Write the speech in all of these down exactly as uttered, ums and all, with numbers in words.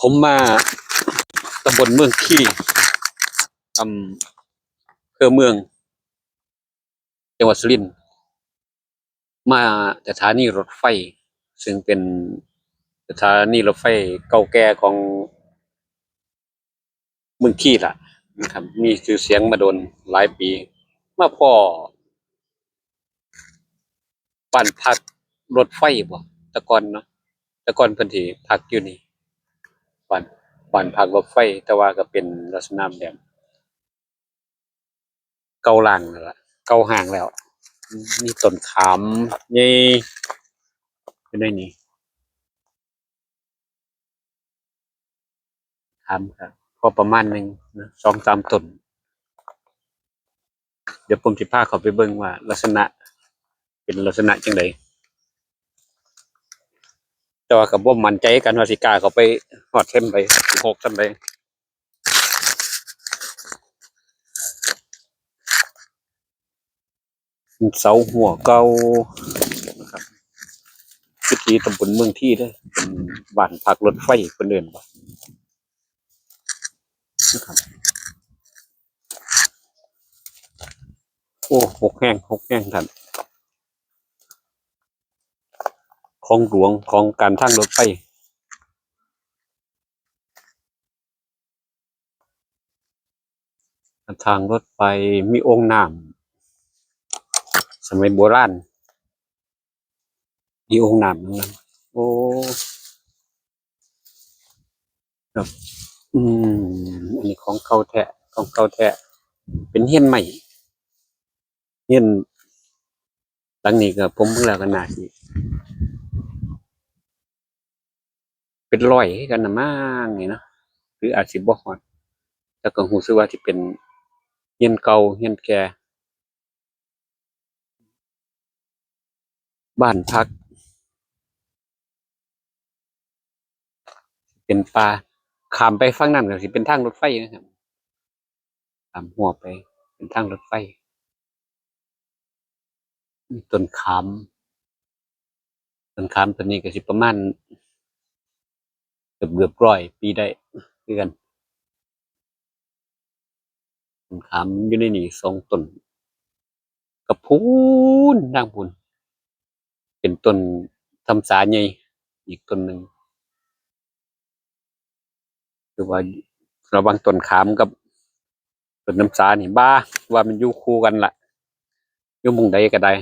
ผมมาตำบลเมืองคี อำเภอเมือง จังหวัดสุรินทร์ มาสถานีรถไฟ ซึ่งเป็นสถานีรถไฟเก่าแก่ของเมืองคีล่ะนะครับ มีชื่อเสียงมาโดนหลายปี มาพ้อบ้านพักรถไฟบ่ แต่ก่อนเนาะ แต่ก่อนเพิ่นสิพักอยู่นี่ บ้าน บ้านพักรถไฟ แต่ว่าก็เป็นลักษณะแบบ เก่าร้างแล้วล่ะ เก่าห้างแล้ว มีต้นขามใหญ่อยู่ในนี้ ขามครับ พอประมาณหนึ่งนะ สองสามต้น เดี๋ยวผมสิพาเขาไปเบิ่งว่าลักษณะ เป็นลักษณะจังใด แต่ว่าก็บ่มั่นใจกันว่าสิกล้าเข้าไปฮอดเทิงใด สิฮกเทิงใด เสาหัวเก่านะครับ วิถีตำบลเมืองทีเด้อ เป็นบ้านพักรถไฟเพิ่นเอิ้นบ่นะครับ โอ้ ฮกแฮง ฮกแฮงท่าน ของหลวง ของการทางรถไฟ ทางรถไฟ มีโอ่งน้ำ สมัยโบราณ มีโอ่งน้ำนั่นนะ โอ้ ครับ อืม อันนี้ของเก่าแท้ ของเก่าแท้ เป็นเฮือนไม้ เฮือนหลังนี้ก็ผมเบิ่งแล้วก็น่าสิเป็นร้อยคือกันนะมั้งนี่เนาะ หรืออาจสิบ่ฮอด แต่ก็รู้สึกว่าสิเป็นเฮือนเก่า เฮือนแก่ บ้านพัก เป็นป่า ข้ามไปฝั่งนั้นก็สิเป็นทางรถไฟนะครับ ข้ามรั้วไป เป็นทางรถไฟ มีต้นขาม ต้นขามต้นนี้ก็สิประมาณ เกือบ เกือบร้อยปีได้คือกัน ต้นขามอยู่ในนี้สองต้น กับพู้นทางพู้น เป็นต้นทำสาใหญ่อีกต้นหนึ่ง คือว่าระหว่างต้นขามกับต้นน้ำสานี่ บ่า ว่ามันอยู่คู่กันล่ะ อยู่หม่องใดก็ได้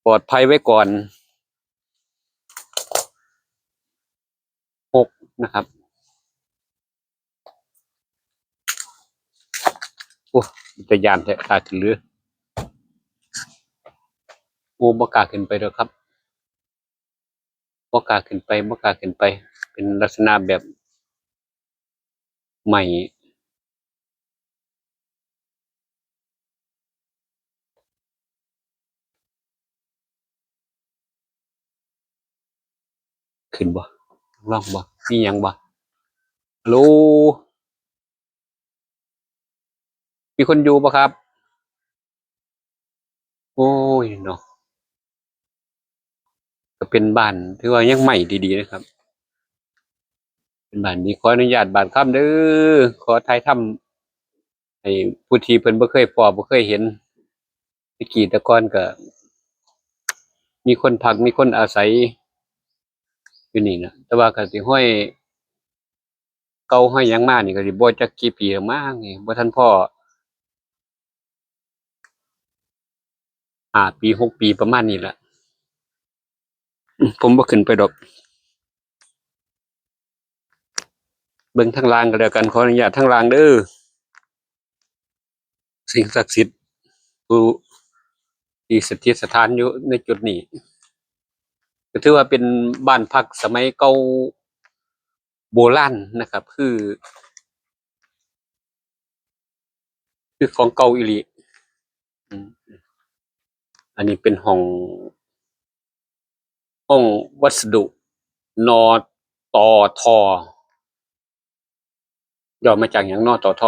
ปลอดภัยไว้ก่อน ฮกนะครับ โอ้ เป็นตาย้านแท้ กล้าขึ้นหรือ โอ้ บ่กล้าขึ้นไปดอกครับ บ่กล้าขึ้นไป บ่กล้าขึ้นไป เป็นลักษณะแบบไม้ ขึ้นบ่ ลองบ่ มีหยังบ่ ฮัลโหล มีคนอยู่บ่ครับ โอ้ยเนาะ ก็เป็นบ้าน ถือว่ายังใหม่ดีๆ นะครับ เป็นบ้านดี ขออนุญาตบาดคำเด้อ ขอถ่ายทำให้ผู้ที่เพิ่นบ่เคยพ้อ บ่เคยเห็น แต่กี้แต่ก่อนก็มีคนพัก มีคนอาศัยอยู่นี่นะ แต่ว่าก็สิฮอยเก่าฮอยหยังมานี่ก็สิบ่จักกี่ปีแล้วมั้งนี่ บ่ทันพ้อ ห้าปี หกปี ประมาณนี้แหละ อืม ผมบ่ขึ้นไปดอก เบิ่งทางล่างก็แล้วกัน ขออนุญาตทางล่างเด้อ สิ่งศักดิ์สิทธิ์ ผู้ที่สถิตสถานอยู่ในจุดนี้ ก็ถือว่าเป็นบ้านพักสมัยเก่าโบราณนะครับ คือ คือของเก่าอีหลี อืม อันนี้เป็นห้อง ห้องวัสดุ นตท ย่อมาจากหยัง นตท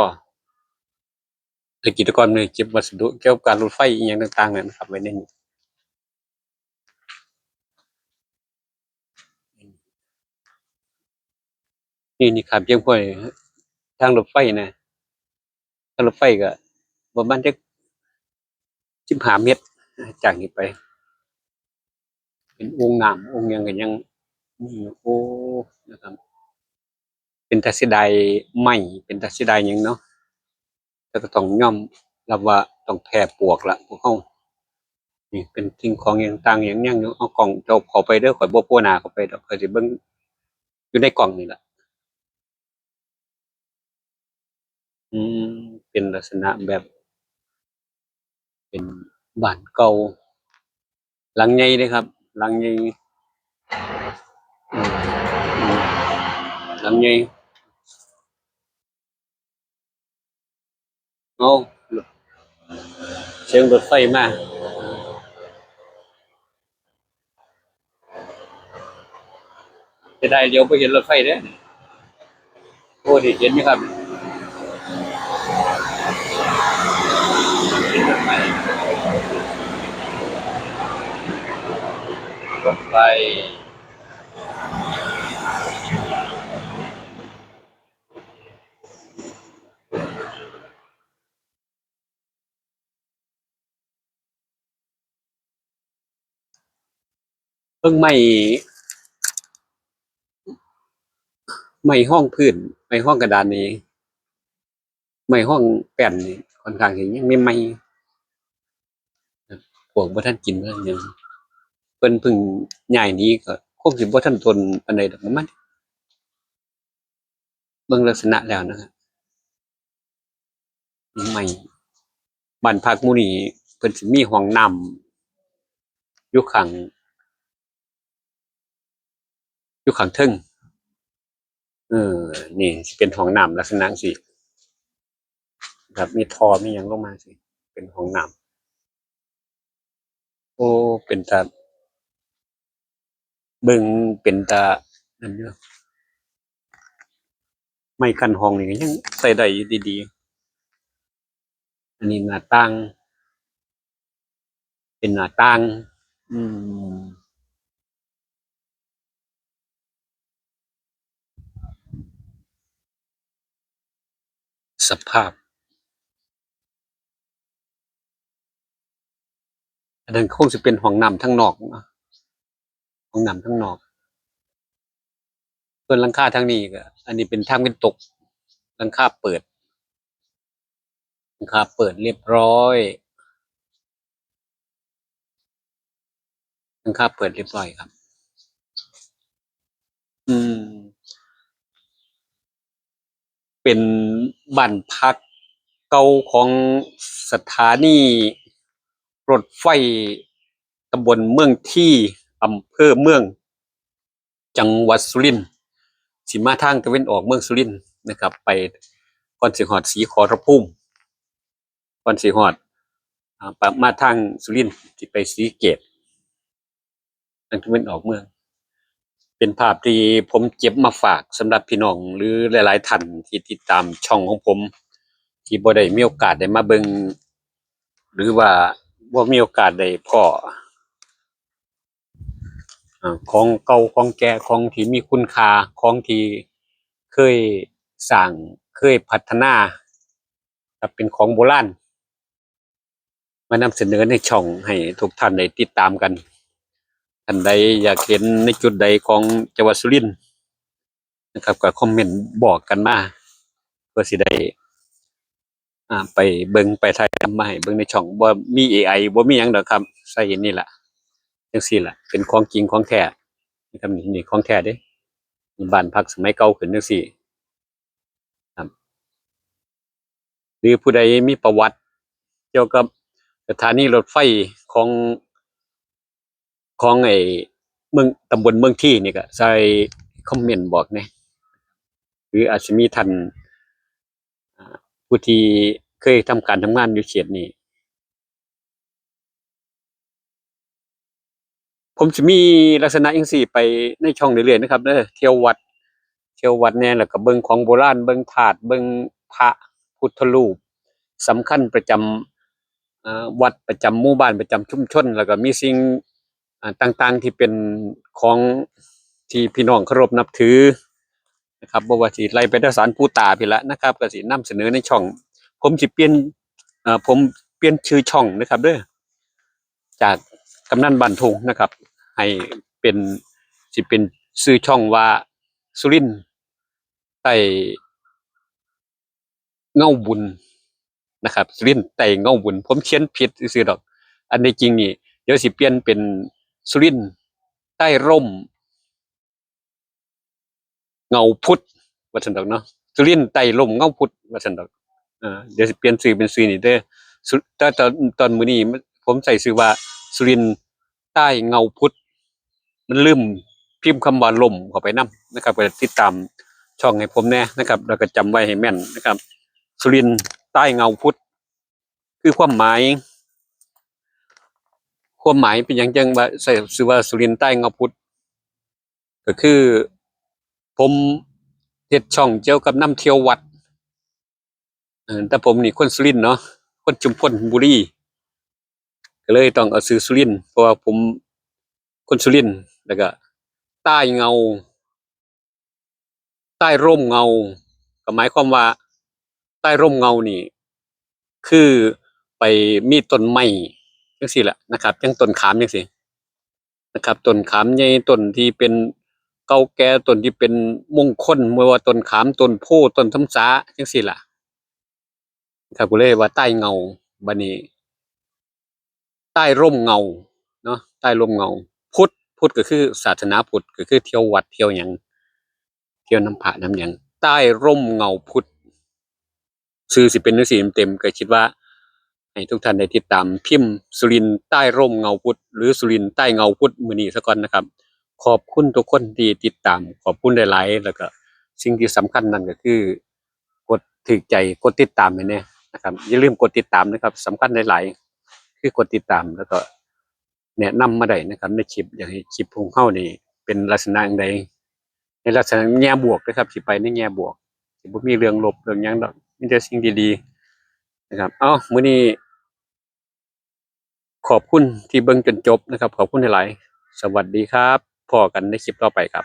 เศรษฐกิจกรเลย เก็บวัสดุเกี่ยวกับการรถไฟอีหยังต่างๆ นั่นนะครับ ไว้ในนี้ นี่ นี่ข้ามเชียงขวาง ทางรถไฟนะ ทางรถไฟก็ประมาณจักสิบห้าเมตร จากนี้ไป เป็นโอ่งน้ำโอ่งหยังก็ยังมีอยู่ โอ้ นะครับ เป็นตาเสียดายไม้ เป็นตาเสียดายหยังเนาะ แต่ก็ต้องยอมรับว่าต้องแพ้ปวกละพวกเฮา นี่เป็นสิ่งของอย่างต่างอย่างยังอยู่ เอากล้องเจ้าเข้าไปเด้อ ข้อยบ่โพหน้าเข้าไปดอก ข้อยสิเบิ่งอยู่ในกล้องนี่ล่ะ อืม เป็นลักษณะแบบ เป็นบ้านเก่า หลังใหญ่เด้ครับ หลังใหญ่ อืม อืม หลังใหญ่ เอ้า เสียงรถไฟมา เสียดายเดี๋ยวบ่เห็นรถไฟเด้อ โอ้ นี่เห็นอยู่ครับ รถไฟ เบิ่งไม้ ไม้ฮองพื้น ไม้ฮองกระดานนี่ ไม้ฮองแป้นนี่ ค่อนข้างสิยังใหม่ๆ ปวกบ่ทันกินบ่ทันหยัง เพิ่นเพิ่งย้ายหนีก็คงสิบ่ทันโดนปานใดดอก ประมาณ เบิ่งลักษณะแล้วนะครับ ไม้ บ้านพักหมู่นี้เพิ่นสิมีห้องน้ำอยู่ข้าง อยู่ข้างเทิง เออ นี่สิเป็นห้องน้ำลักษณะจั่งซี้ ครับ มีท่อมีหยังลงมาจั่งซี้ เป็นห้องน้ำ โอ้ เป็นตาเบิ่ง เป็นตานั่นอยู่ ไม้กั้นห้องนี่ก็ยังใช้ได้อยู่ดีๆ อันนี้หน้าต่าง เป็นหน้าต่าง อืม สภาพ อันนั้นคงสิเป็นห้องน้ำทางนอกเนาะ ห้องน้ำทางนอก ส่วนหลังคาทางนี้ก็ อันนี้เป็นทางเป็นตก หลังคาเปิด หลังคาเปิดเรียบร้อย หลังคาเปิดเรียบร้อยครับ อืม เป็นบ้านพักเก่าของสถานีรถไฟตำบลเมืองที อำเภอเมือง จังหวัดสุรินทร์ สิมาทางตะวันออกเมืองสุรินทร์นะครับ ไปก่อนสิฮอดศรีขอรภูมิ ก่อนสิฮอด อ่า ปะ มาทางสุรินทร์ สิไปศรีเกต ทางตะวันออกเมือง เป็นภาพที่ผมเก็บมาฝากสำหรับพี่น้องหรือหลายๆ ท่านที่ติดตามช่องของผม ที่บ่ได้มีโอกาสได้มาเบิ่ง หรือว่าบ่มีโอกาสได้พ้อ อ่า ของเก่าของแก่ ของที่มีคุณค่า ของที่เคยสร้าง เคยพัฒนา ครับ เป็นของโบราณ มานำเสนอในช่องให้ทุกท่านได้ติดตามกัน ท่านใดอยากเห็นในจุดใดของจังหวัดสุรินทร์นะครับ ก็คอมเมนต์บอกกันมา เพื่อสิได้ อ่า ไปเบิ่งไปถ่ายทำมาให้เบิ่งในช่อง บ่มี เอไอ บ่มีหยังดอกครับ ใช้นี่ล่ะ จั่งซี้ล่ะ เป็นของจริงของแท้นะครับ นี่ นี่ของแท้เด้ บ้านพักสมัยเก่าขึ้นจั่งซี้ครับ หรือผู้ใดมีประวัติเกี่ยวกับสถานีรถไฟของ ของไอ้เมือง ตำบลเมืองทีนี่ก็ใส่คอมเมนต์บอกแหน่ หรืออาจสิมีท่าน อ่า ผู้ที่เคยทำการทำงานอยู่เขตนี้ ผมสิมีลักษณะจั่งซี้ไปในช่องเรื่อยๆ นะครับเด้อ เที่ยววัด เที่ยววัดแหน่ แล้วก็เบิ่งของโบราณ เบิ่งธาตุ เบิ่งพระพุทธรูปสำคัญประจำ เอ่อ วัดประจำหมู่บ้าน ประจำชุมชน แล้วก็มีสิ่ง อ่า ต่างๆ ที่เป็นของที่พี่น้องเคารพนับถือ ครับ บ่ว่าสิไล่ไปแต่ศาลปู่ตาพี้ละนะครับ ก็สินำเสนอในช่อง ผมสิเปลี่ยน เอ่อ ผมเปลี่ยนชื่อช่องนะครับเด้อ จากกำนันบ้านทุ่งนะครับ ให้เป็น สิเป็นชื่อช่องว่า สุรินทร์ใต้เงาบุญนะครับ สุรินทร์ใต้เงาบุญ ผมเขียนผิดซื่อๆดอก อันนี้จริงนี่ เดี๋ยวสิเปลี่ยนเป็น สุรินทร์ใต้ร่ม เงาพุทธ ว่าซั่นดอกเนาะ สุรินทร์ใต้ร่มเงาพุทธ ว่าซั่นดอก อ่า เดี๋ยวสิเปลี่ยนชื่อเป็นชื่อนี้เด้อ สุ- แต่ตอน- ตอนมื้อนี้ผมใส่ชื่อว่า สุรินทร์ใต้เงาพุทธ มันลืมพิมพ์คำว่าร่มเข้าไปนำนะครับ ก็ติดตามช่องให้ผมแหน่นะครับ แล้วก็จำไว้ให้แม่นนะครับ สุรินทร์ใต้เงาพุทธ คือความหมาย ความหมายเป็นหยังจั่งว่าใส่ชื่อว่า สุรินทร์ใต้เงาพุทธ ก็คือผมเฮ็ดช่องเกี่ยวกับนำเที่ยววัด เอ่อ แต่ผมนี่คนสุรินทร์เนาะ คนชุมพลบุรี ก็เลยต้องเอาชื่อสุรินทร์ เพราะว่าผมคนสุรินทร์ แล้วก็ใต้เงา ใต้ร่มเงา ก็หมายความว่า ใต้ร่มเงานี่ คือไปมีต้นไม้จั่งซี้แหละนะครับ จั่งต้นขามจั่งซี้นะครับ ต้นขามใหญ่ ต้นที่เป็นเก่าแก่ ต้นที่เป็นมงคล บ่ว่าต้นขาม ต้นโพธิ์ ต้นสำสาจั่งซี้ล่ะ ครับ ก็เลยว่าใต้เงา บัดนี้ ใต้ร่มเงาเนาะ ใต้ร่มเงาพุทธ พุทธก็คือศาสนาพุทธ ก็คือเที่ยววัดเที่ยวหยัง เที่ยวนำพระนำหยัง ใต้ร่มเงาพุทธ ชื่อสิเป็นจั่งซี้เต็มๆ ก็คิดว่าให้ทุกท่านได้ติดตาม พิมพ์สุรินทร์ใต้ร่มเงาพุทธ หรือสุรินทร์ใต้เงาพุทธมื้อนี้ซะก่อนนะครับ ขอบคุณทุกคนที่ติดตาม ขอบคุณหลายๆ แล้วก็สิ่งที่สำคัญนั่นก็คือ กดถูกใจ กดติดตามให้แหน่นะครับ อย่าลืมกดติดตามนะครับ สำคัญหลายๆ คือกดติดตาม แล้วก็แนะนำมาได้นะครับ ในคลิป อยากให้คลิปของเฮานี่เป็นลักษณะจั่งใด ในลักษณะแง่บวกนะครับ สิไปในแง่บวก สิบ่มีเรื่องลบเรื่องหยังดอก มีแต่สิ่งดีๆ นะครับ เอ้า มื้อนี้ ขอบคุณที่เบิ่งจนจบนะครับ ขอบคุณหลายๆ สวัสดีครับ พ้อกันในคลิปต่อไปครับ